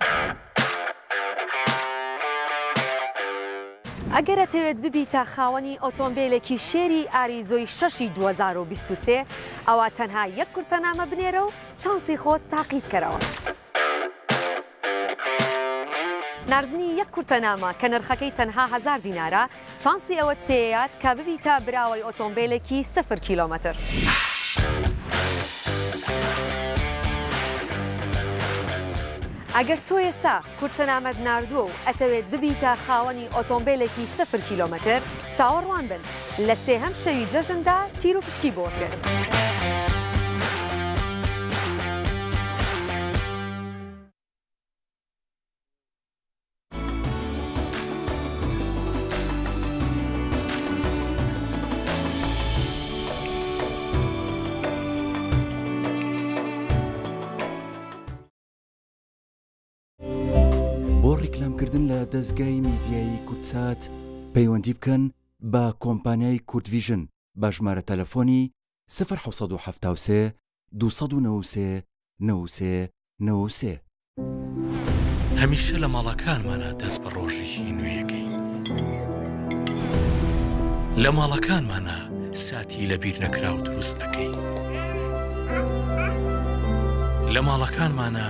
ئەگەر ئەتەوێت ببیتە خاوەنی ئۆتۆمبیلێکی شێری ئاریزۆی شەشی 2023 ئەوا تەنها یەک کورتەنامە بنێرە و چانسی خۆت تاقی بکەرەوە. ناردنی یەک کورتەنامە کە نرخەکەی تەنها هەزار دینارە، چانسی ئەوەت پێیات کە ببیتە براوەی ئۆتۆمبێلێکی سفر کیلۆمەتر. ئەگەر تۆ ئێستا کورتەنامەت ناردووە و ئەتەوێت ببیتە خاوەنی ئۆتۆمبێلێکی سفر کیلۆمەتر، چاوەڕوان بن لە سێهەم شەوی جەژندا تیروپشکی بۆ ئەکرێت. بۆ ڕیکلامکردن لە دەزگای میدیایی کوردسات پەیوەندی بکەن بە کۆمپانیای کوردڤیژن بە ژمارە تەلەفۆنی 0773 293 93 93. هەمیشە لە ماڵەکانمانا دەست بە ڕۆژێکی نوێیەکەین. لە ماڵەکانمانا ساتی لە بیر نەکراو دروست ئەکەین. لە ماڵەکانمانا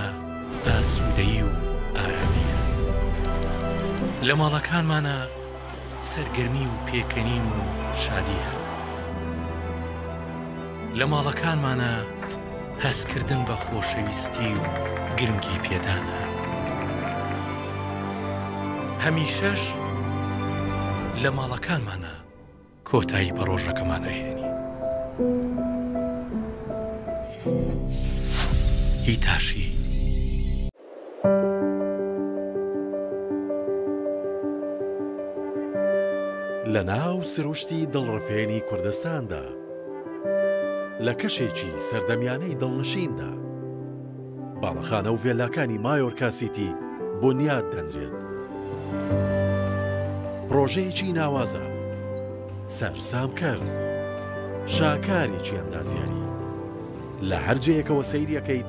ئاسوودەیی و ئارامیە. لە ماڵەکانمانا سەرگەرمی و پێکەنین و شادیە. لە ماڵەکانمانا. هەستکردن بە خۆشەویستی و گرنگی پێدانە. هەمیشەش لە ماڵەکانمانا کۆتایی بە ڕۆژەکەمان ئەهێنین. هیتاشی. لە ناو سروشتی دڵڕفێنی کوردستاندا، لە کەشێکی سەردەمیانەی دڵنشیندا، باڵەخانە و ڤێلاکانی مایۆرکا سیتی بونیاد دەنرێت. پڕۆژەیەکی ناوازە، سەرسامکەر، شاکارێکی ئەندازیاری. لە هەر جێیەکەوە سەیری ئەکەیت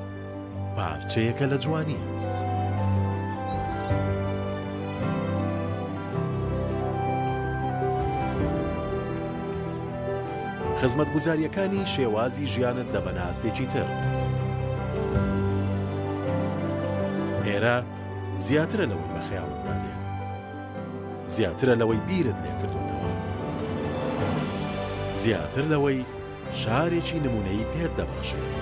پارچەیەکە لە جوانی. خزمەتگوزارییەکانی شێوازی ژیانت دەبەنە ئاستێکی تر. ئێرە زیاترە لەوەی بە خەیاڵتدا دێت. زیاترە لەوەی بیرت لێکردۆتەوە. زیاتر لەوەی شارێکی نموونەیی پێت دەبەخشێت.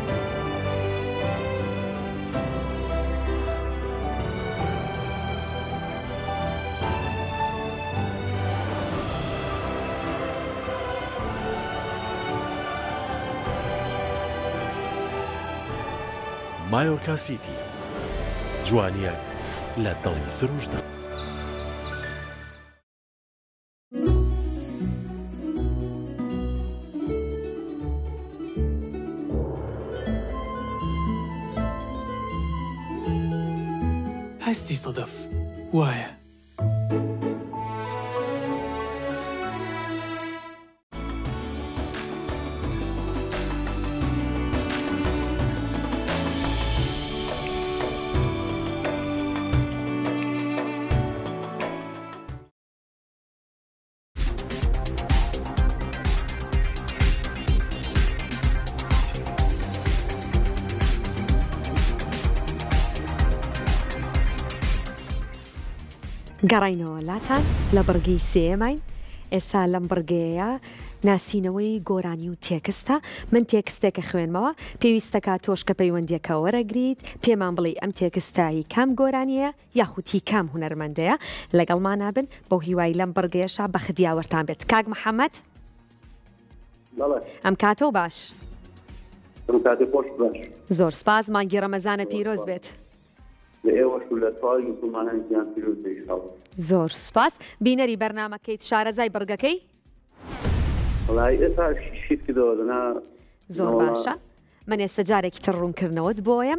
مایۆرکا سیتی، جوانییەک لە دڵی سروشتدا. هەستی سەدەف وایە. گەڕاینەوە لاتان لە بڕگەی سێیەماین ئێستا لەم بڕگەیە ناسینەوەی گۆرانی و تێکستە من تێکستێکە خوێنمەوە پێویستەکە تۆش کە پەیوەندیەکە وەرەگریت پێمان بڵێ ئەم تێکستە هی کام گۆرانیە یاخود هی کام هونەرمەندەیە لەگەڵمانا بن بەو هیوای لەم بڕگەیەشا بەخت یاوەرتان بێت کاک محەمەد بەڵێ ئەم کاتەو باش. ئەم کاتەی خۆش باش. زۆر سپاس مانگی ڕەمەزانە پیرۆز بێت. لە ئێوەش و لە تەواوی موسڵمانانی جیهان پیرۆز بێ ئیشاڵڵا. زۆر سپاس بینەری بەرنامەکەیت شارەزای بڕگەکەی؟ وەڵایی ئێستا شیت کردەوە دەنا زۆر باشە من ئێستا جارێکی تر ڕوونکردنەوەت بۆیە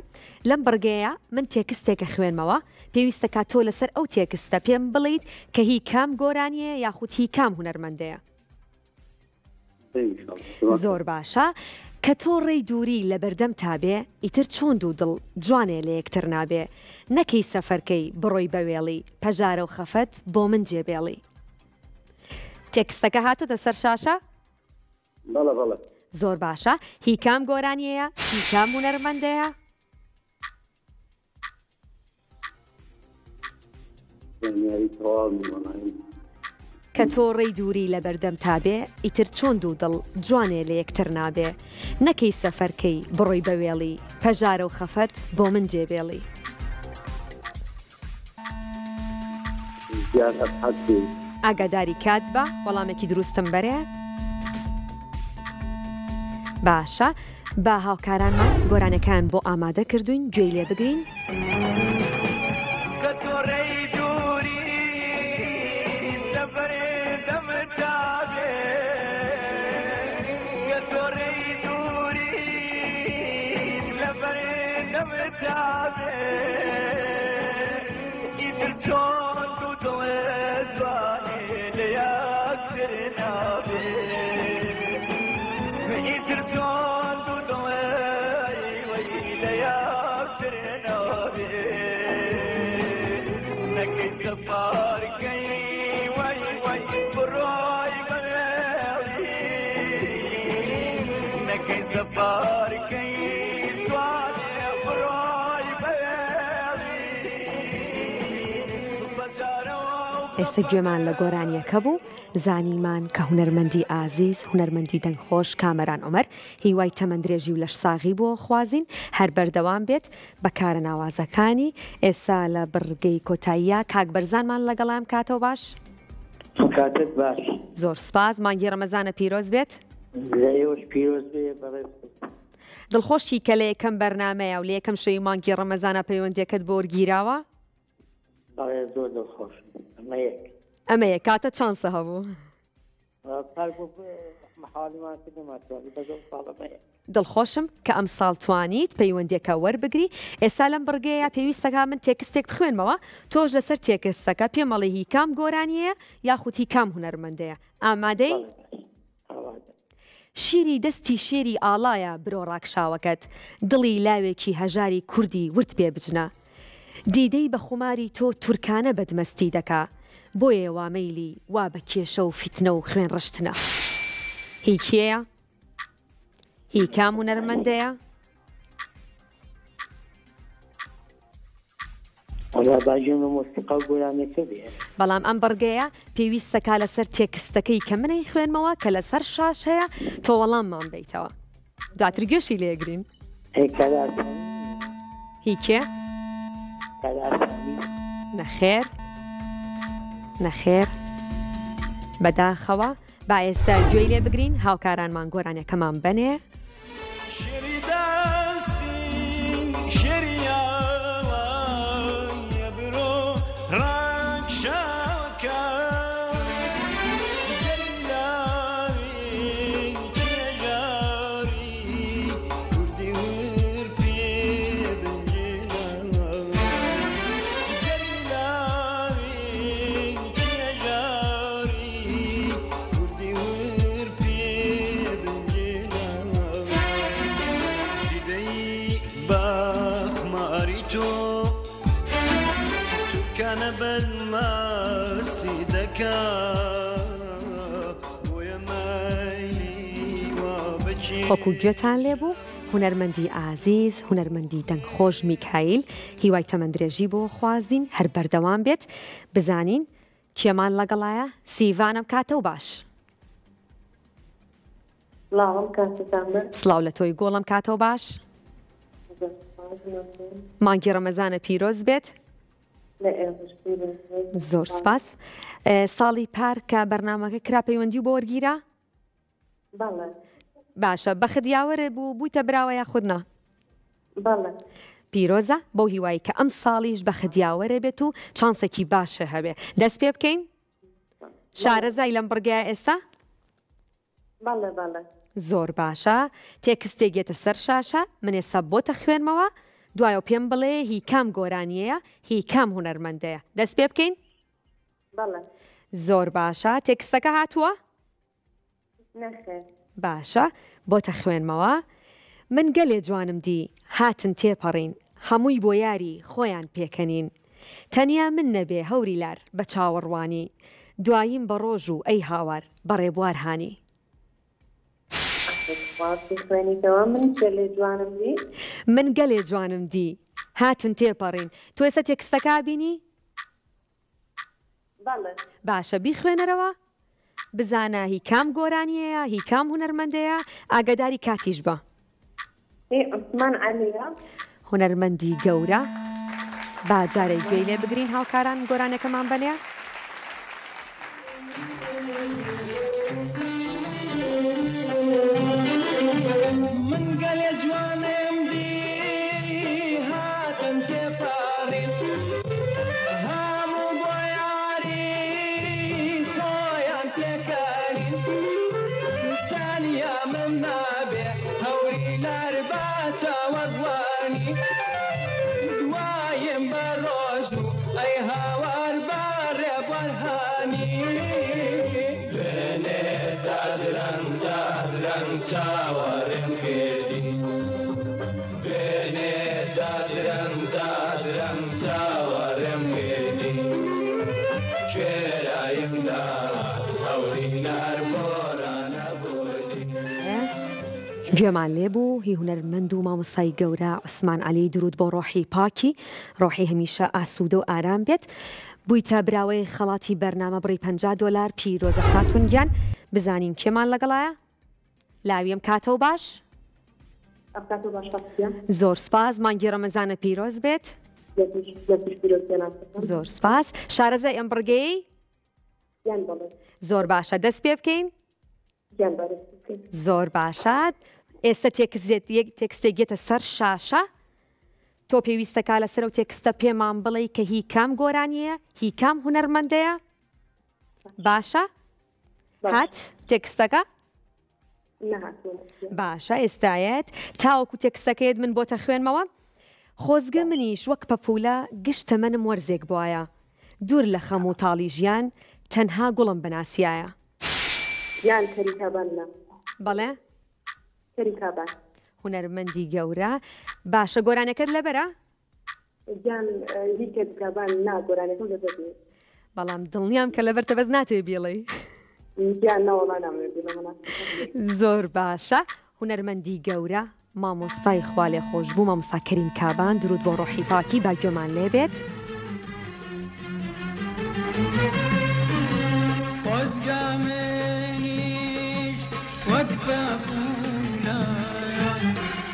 لەم بڕگەیە من تێکستێکە خوێنمەوە پێویستە کا تۆ لەسەر ئەو تێکستە پێم بڵیت کە هی کام گۆرانیە یاخود هی کام هونەرمەندەیە زۆر باشە کە تۆ ڕێی دووری لە بەردەم تابێ ئیتر چۆن دوو دڵ جوانێ لە یەکتر نابێ نەکەی سەفەرکەی بڕۆی بە وێڵی پەژارە و خەفەت بۆ من جێبێڵی تێکستەکە هاتۆتە سەر شاشە؟ بەڵێ بەڵێ. زۆر باشە هی کام گۆرانیەیە هی کام هونەرمەندەیە؟ زانیاری تەواو نیم وەڵاهی. کە تۆ ڕێی دووری لە بەردەم تابێ ئیتر چۆن دوو دڵ جوانێ لە یەکتر نابێ نەکەی سەفەر کەی بڕۆی بە وێڵی پەژارە و خەفەت بۆ من جێ بێڵی. زیاد ئەسحەد بێ. ئاگاداری کات بە وەڵامێکی دروستم بەرێ. باشە با هاوکارانمان گۆرانەکان بۆ ئامادە کردوین گوێی لێ بگرین. ئێستا گوێمان لە گۆرانیەکە بوو زانیمان کە هونەرمەندی ئازیز هونەرمەندی دەنگخۆش کامەران عومەر هیوای تەمەن درێژی و لەشساغی بۆ خوازین هەر بەردەوام بێت بە کارە ناوازەکانی ئێستا لە بڕگەی کۆتاییا کاک بەرزانمان لەگەڵە ئەم کاتەوە باش. کاتت باش. زۆر سپاس مانگی ڕەمەزانە پیرۆز بێت. لە ئێوەش پیرۆز بێ بەڕێز. دڵخۆشی کە لە یەکەم بەرنامەیە و لە یەکەم شەوی مانگی ڕەمەزانە پەیوەندیەکەت بۆ وەرگیراوە؟ بەڵێ زۆر دڵخۆشم ئەمە یەک. ئەمە یەک کاتە چانسە هەبوو؟ پار بۆ مەحاڵیمان کرد نەماتوانی بەس ئەم ساڵ ئەمە یەک. دڵخۆشم کە ئەمساڵ توانیت پەیوەندیەکە وەربگری، ئێستا لەم بڕگەیە پێویستەکا من تێکستێک بخوێنمەوە تۆش لەسەر تێکستەکە پێم ئەڵێ هی کام گۆرانیەیە یاخود هی کام هونەرمەندەیە ئامادەی؟ شیری دەستی شێری ئاڵایە برۆ ڕاکشاوەکەت دڵی لاوێکی هەژاری کوردی ورد پێ بجنە دیدەی بە خوماری تۆ تورکانە بەدمەستی دەکا بۆیە وا مەیلی وا بە کێشە و فیتنە و خوێن ڕشتنە هی کێیە؟ هی کام هونەرمەندەیە؟ وەڵا با گوێم لە مۆسیقا و گۆرانیەکە بێ. بەڵام ئەم بڕگەیە پێویستەکا لەسەر تێکستەکەی کە من ئەیخوێنمەوە کە لەسەر شاش هەیە تۆ وەڵاممان بەیتەوە دواتر گوێشی لێگرین. ئەی کاک ئاسانی نییە؟ هی کێ؟ کاک ئاسانی. نەخێر نەخێر بەداخەوە. با ئێستا گوێی لێ بگرین هاوکارانمان گۆرانیەکەمان بەنێ. وەکو گوێتان لێبوو هونەرمەندی ئازیز هونەرمەندی دەنگخۆش میکایل هیوای تەمەندرێژی بۆ خوازین هەر بەردەوام بێت بزانین کێمان لەگەڵایە سیڤان ئەم کاتەو باش. سڵاو ئەم کاتەتان باش. سڵاو لە تۆی گۆڵ ئەم کاتەو باش. زۆر سوپاس مەمنون. مانگی ڕەمەزانە پیرۆز بێت. لە ئێوەش پیرۆز بێت. زۆر سوپاس. ساڵی پار کە بەرنامەکە کرا پەیوەندی و بۆ وەرگیرا؟ بەڵێ. باشە بەخت یاوەرت بوو بوویتە براوە یاخود نا؟ بەڵێ. پیرۆزە بەو هیوای کە ئەم ساڵیش بەخت یاوەرە بێت و چانسێکی باشە هەبێ دەست پێ بکەین؟ شارەزای لەم بڕگەیە ئێستا؟ بەڵێ بەڵێ. زۆر باشە تێکستێک یەتە سەر شاشە من ئێستا بۆتە خوێنمەوە دوایەوە پێم بڵێ هی کام گۆرانیەیە هی کام هونەرمەندەیە دەست پێ بکەین؟ بەڵێ. زۆر باشە تێکستەکە هاتووە؟ نەخێر. باشە بۆتە خوێنمەوە من گەلێ جوانم دی هاتن تێپەڕین هەمووی بۆ یاری خۆیان پێکەنین تەنیا من نەبێ هەوری لار بە چاوەڕوانی دواییم بە ڕۆژ و ئەی هاوار بە ڕێبوار هانی. سوپاس بیخوێنیتەوە من گەلێ جوانم دی. من گەلێ جوانم دی هاتن تێپەڕین تۆ ئێستا تێکستەکە ئەبینی؟ بەڵێ. باشە بیخوێنەرەوە بزانە هی کام گۆرانیەیە هی کام هونەرمەندەیە ئاگاداری کاتیش بە. هی عوسمان عەلیە. هونەرمەندی گەورە با جارێک گوێی لێ بگرین هاوکاران گۆرانەکەمان بەنێ. من گەلێ جوانم دی هاتن تێپەڕین هەموو بۆ یاری خۆیان پێکەنین تەنیا من نابێ هەوری لار بە چاوەڕوانی دوایم بە ڕۆژ و ئەی هاوار بە ڕێبوار هانی دوێنێ تا درەنگ تا درەنگ چاوەڕێم کردی دوێنێ تا درەنگ تا درەنگ چاوەڕێم کردی کوێرایم داهات هەوری نار بۆرانە بردی. گوێمان لێ بوو هی هونەرمەند و مامۆستای گەورە عوسمان عەلی دروود بۆ ڕۆحی پاکی ڕۆحی هەمیشە ئاسوودە و ئارام بێت. بوویتە براوەی خەڵاتی بەرنامە بڕی 50 دۆلار پیرۆزە خاتون گیان بزانین کێمان لەگەڵایە لاویم کاتەو باش. ئەم کاتەو باش خاتون گیان. زۆر سپاس مانگی ڕەمەزانە پیرۆز بێت. زۆر سپاس شارەزای ئەم بڕگەیەی؟ گیان بەڵێ. زۆر باشە دەست پێ بکەین؟ گیان با دەست پێ بکەین. زۆر باشە ئێستا تێکزێت یەک تێکستێک یەتە سەر شاشە تۆ پێویستەکا لەسەر ئەو تێکستە پێمان بڵێی کە هی کام گۆرانییە هی کام هونەرمەندەیە باشە هات تێکستەکە؟ باشە ئێستایەت تاوەکو تێکستەکەیت من بۆتە خوێنمەوە خۆزگە منیش وەک پەپولە گشت تەمەنم وەرزێک بوایە دوور لە خەم و تاڵی ژیان تەنها گوڵم بناسیایە. گیان کەریم کابان نا. بەڵێ؟ کەریم کابان. هونەرمەندی گەورە باشە گۆرانەکەت لەبەرە؟ گیان هی کەریم کابان نا گۆرانیەکەم لەبەر نیە. بەڵام دڵنیام کە لەبەرتە بەس ناتەوێ بیڵێی. گیان نەوەڵا نامەوێ بیڵێم وەڵا. زۆر باشە هونەرمەندی گەورە مامۆستای خوالێخۆشبوو مامۆستا کەریم کابان دروود بۆ ڕۆحی پاکی با گوێمان لێ بێت. خۆزگە منیش وەک پەپوولە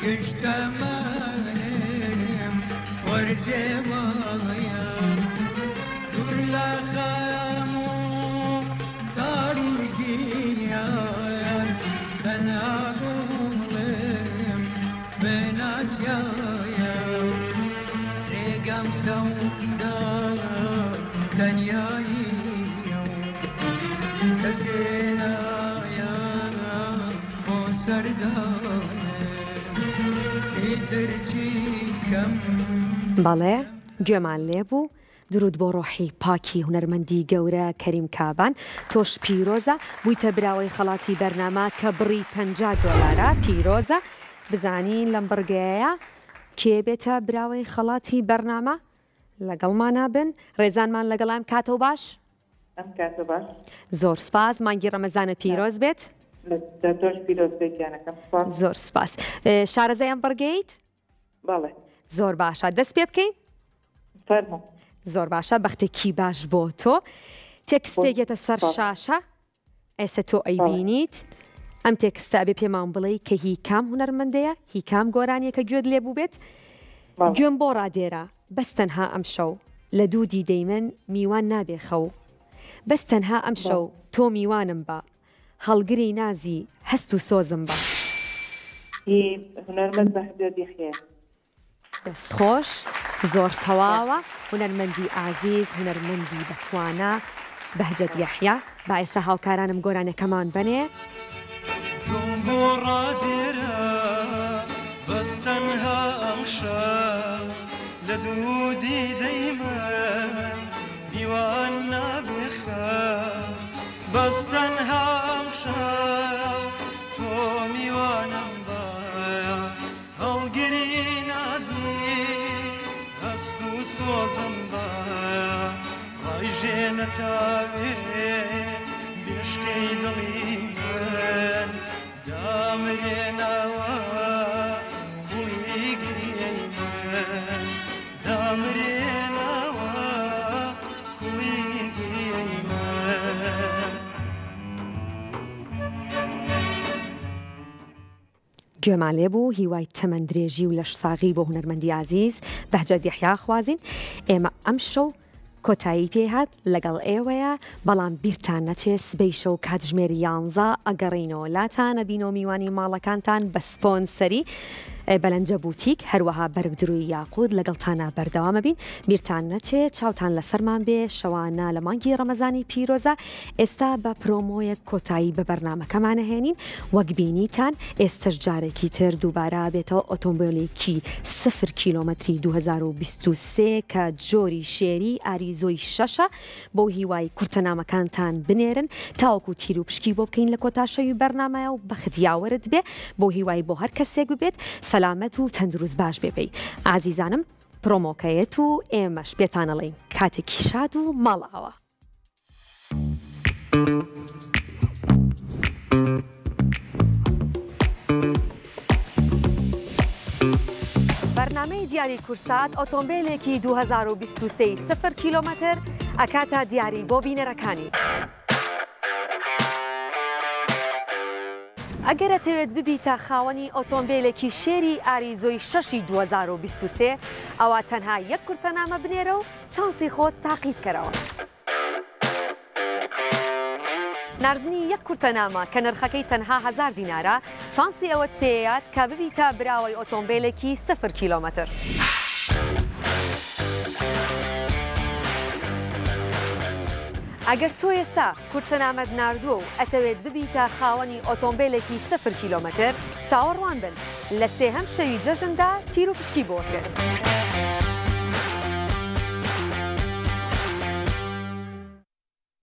گشت تەمەنم وەرزێ وایە دوور لە خەم و تاری ژیان تەنها گوڵم بناسیایە ڕێگام سەودا تەنیاییە و کەسێ نایە بۆ سەردانم ئیتر چی بکەم. بەڵێ گوێمان لێبوو دروود بۆ ڕۆحی پاکی هونەرمەندی گەورە کەریم کابان تۆش پیرۆزە بوویتە براوەی خەڵاتی بەرنامە کە بڕی 50 دۆلارە پیرۆزە بزانین لەم بڕگەیە کێ بێتە براوەی خەڵاتی بەرنامە لەگەڵمانا بن ڕێزانمان لەگەڵام کاتەو باش. ئەم کاتە باش. زۆر سپاس مانگی ڕەمەزانە پیرۆز بێت. لە تۆش پیرۆز بێت گیانەکەم سپاس. زۆر سپاس شارەزای ئەم بڕگەیت؟ بەڵێ. زۆر باشە دەست پێ بکەین؟ فەرموو. زۆر باشە بەختێکی باش بۆ تۆ. تێکستێک یەتە سەر شاشە ئێستا تۆ ئەیبینیت ئەم تێکستە ئەبێ پێمان بڵێی کە هی کام هونەرمەندەیە هی کام گۆرانیە کە گوێت لێ بووبێت گوێم بۆ ڕادێرە بەس تەنها ئەمشەو لە دوو دیدەی من میوان نابێ خەو بەس تەنها ئەمشەو تۆ میوانم بە هەڵگری نازی هەست و سۆزم بە. هی هونەرمەند بەهجەت یەحیایە. دەست خۆش زۆر تەواوە هونەرمەندی ئازیز هونەرمەندی بەتوانا بەهجەت یەحیا با ئێستا هاوکارانم گۆرانیەکەمان بەنێ. گوم بۆ ڕادێرە بەس تەنها ئەمشەو لە دوو دیدەی من میوان نابێ خەو بەس تەنها ئەمشەو تۆ میوانم بە هەڵگری نازی هەست و سۆزم بە ڕایژێنە تاوێ بێشکەی دڵی من دامرێنەوە کوڵی گریەی من دامرێنەوە کوڵی گریەی من. گوێمان لێ بوو هیوای تەمەن درێژی و لەش ساغی بۆ هونەرمەندی ئازیز بەهجەت یەحیا خوازین ئێمە ئەمشەو کۆتایی پێ هات لەگەڵ ئێوەیە بەڵام بیرتان نەچێ سبەی شەو کاتژمێر یانزە ئەگەڕێینەوە لاتان ئەبینەوە میوانی ماڵەکانتان بە سپۆنسەری بەلەنجە بوتیک هەروەها بەرگ دروی یاقوت لەگەڵتانا بەردەوام ئەبین بیرتان نەچێ چاوتان لەسەرمان بێ شەوانە لە مانگی ڕەمەزانی پیرۆزە ئێستا بە پرۆمۆیەک کۆتایی بە بەرنامەکەمان ئەهێنین، وەک بینیتان ئێستەش جارێکی تر دووبارە ئەبێتەوە ئۆتۆمبێلێکی سفر کیلۆمەتری 2023 کە جۆری شێری ئاریزۆی شەشە، بەو هیوای کورتەنامەکانتان بنێرن تاوەکو تیروپشکی بۆ بکەین لە کۆتا شەوی بەرنامەیا و بەخت یاوەرت بێ بەو هیوای بۆ هەر کەسێک ببێت سەلامەت و تەندروست باش بێ بێی ئازیزانم پرۆمۆکەیەت و ئێمەش پێتان ئەڵێین کاتێکی شاد و ماڵئاوا. بەرنامەی دیاری کورسات ئۆتۆمبیلێکی 2023 سفر کیلۆمەتر ئەکاتە دیاری بۆ بینەرەکانی. ئەگەر ئەتەوێت ببیتە خاوەنی ئۆتۆمبیلێکی شێری ئاریزۆی شەشی 2023 ئەوا تەنها یەک کورتەنامە بنێرە و چانسی خۆت تاقی بکەرەوە. ناردنی یەک کورتەنامە کە نرخەکەی تەنها هەزار دینارە، چانسی ئەوەت پێیات کە ببیتە براوەی ئۆتۆمبیلێکی سفر کیلۆمەتر. ئەگەر تۆ ئێستا کورتەنامەت ناردووە و ئەتەوێت ببیتە خاوەنی ئۆتۆمبیلێکی سفر کیلۆمەتر، چاوەڕوان بن لە سێهەم شەوی جەژندا تیروپشکی بۆ ئەکرێت.